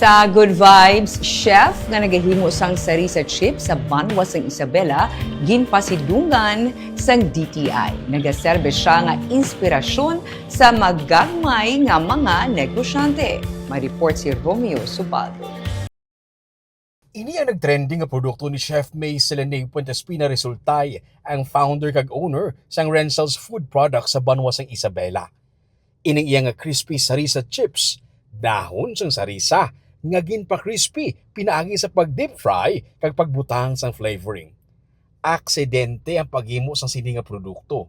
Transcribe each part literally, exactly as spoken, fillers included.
Sa Good Vibes Chef nga nagahimo sang sarisa chips sa banwa sang Isabela, ginpasidungan sang D T I. Nagaserbe sia nga inspirasyon sa magagmay nga mga negosyante. May report si Romeo Subaldo. Ini ang nagtrending nga produkto ni Chef May Selene Puentespina Resultay, ang founder kag owner sang Renzel's Food Products sa banwa sang Isabela. Ining iya nga crispy sarisa chips, dahon sang sarisa nga ginpa-crispy pinaagi sa pag-deep fry kag pagbutang sang flavoring. Aksidente ang paghimo sang sini nga produkto.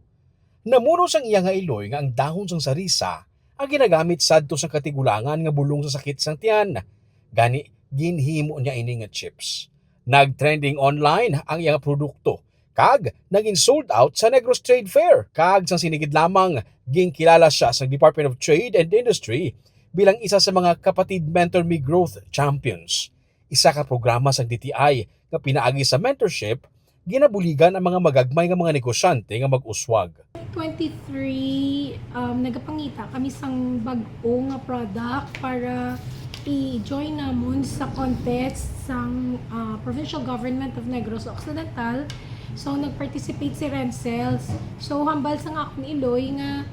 Namuno sang iya nga iloy nga ang dahon sang sarisa ang ginagamit sadto sang katigulangan nga bulong sa sakit sang tiyan. Gani, ginhimo niya ini nga chips. Nag-trending online ang iya nga produkto kag naging sold out sa Negros Trade Fair. Kag sang sinigid lamang, ginkilala sia sa Department of Trade and Industry bilang isa sa mga Kapatid Mentor Me Growth Champions, isa ka programa sang D T I nga pinaagi sa mentorship, ginabuligan ang mga magagmay nga mga negosyante nga mag-uswag. Twenty-three, um, nagapangita kami sang bag-o nga product para i-join namon sa contest sang, ah, Provincial Government of Negros Occidental. So, nag-participate si Renzel's. So, hambal sang akon iloy nga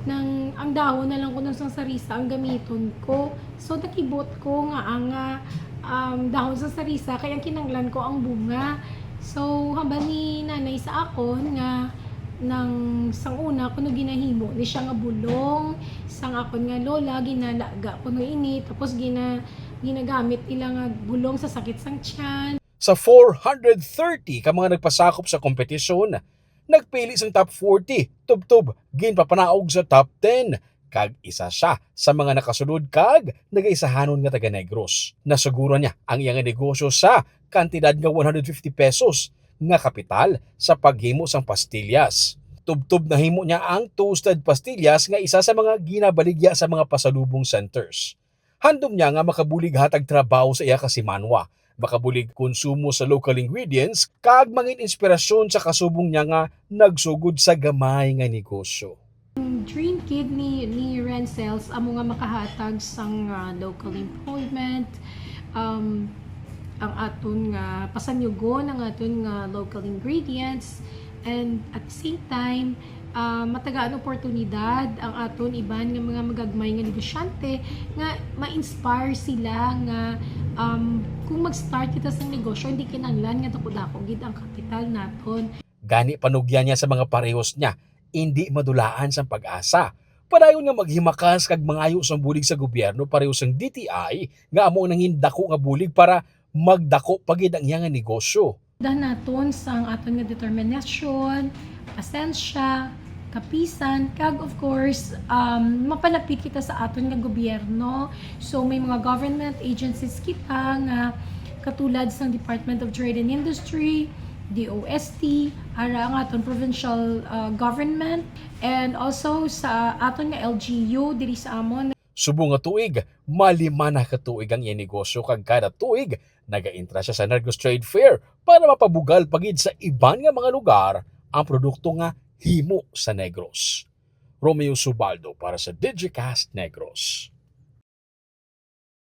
nang ang dahon na lang kuno sang sarisa ang gamiton ko. So, nakibot ko nga ang, ah, um, dahon sang sarisa kay ang kinahanglan ko ang bunga. So, hambal ni nanay sa akon nga nang sang una kuno ginahimo ni siya nga bulong, sang akon nga lola ginalaga kuno ini, tapos gina-, ginagamit nila nga bulong sa sakit sang tiyan. Sa four hundred thirty ka mga nagpasakop sa kompetisyon, nagpili sang top forty, tubtob ginpapanaog sa top ten, kag isa sia sa mga nakasulod kag nagaisahanon nga taga Negros. Nasuguran niya ang iya nga negosyo sa kantidad nga one hundred fifty pesos nga kapital sa paghimo sang pastillas. Tubtob nahimo niya ang toasted pastillas nga isa sa mga ginabaligya sa mga pasalubong centers. Handom niya nga makabulig hatag trabaho sa iya kasimanwa, makabulig konsumo sa local ingredients, kag mangin inspirasyon sa kasubong niya nga nagsugod sa gamay nga negosyo. Ang dream kid ni, ni Renzel's amo nga makahatag sang, ah, local employment, um, ang aton nga pasanyugon, ang aton nga local ingredients, and at the same time, ah, matagaan oportunidad ang aton iban nga mga magagmay nga negosyante nga ma-inspire sila nga, um, kung mag-start kita sa negosyo, hindi kinahanglan nga dako-dako gid ang kapital naton. Gani, panugyan niya sa mga parehos niya, indi madulaan sang pag-asa. Padayon nga maghimakas kag mangayo sang bulig sa gobyerno pareho sang D T I nga amo ang nangin dako nga bulig para magdako pa gid ang iya nga negosyo. Dahon naton sang aton nga determinasyon, pasensya, kapisan, kag of course, um, mapalapit kita sa aton nga gobyerno. So, may mga government agencies kita nga katulad sang Department of Trade and Industry, D O S T, ara ang aton provincial, uh, government, and also sa aton nga L G U diri sa amon. Subong nga tuig, malima na ka tuig ang iya negosyo, kag kada tuig nagaintra siya sa Negros Trade Fair para mapabugal pa gid sa iban nga mga lugar ang produkto nga himo sa Negros. Romeo Subaldo para sa Digicast Negros.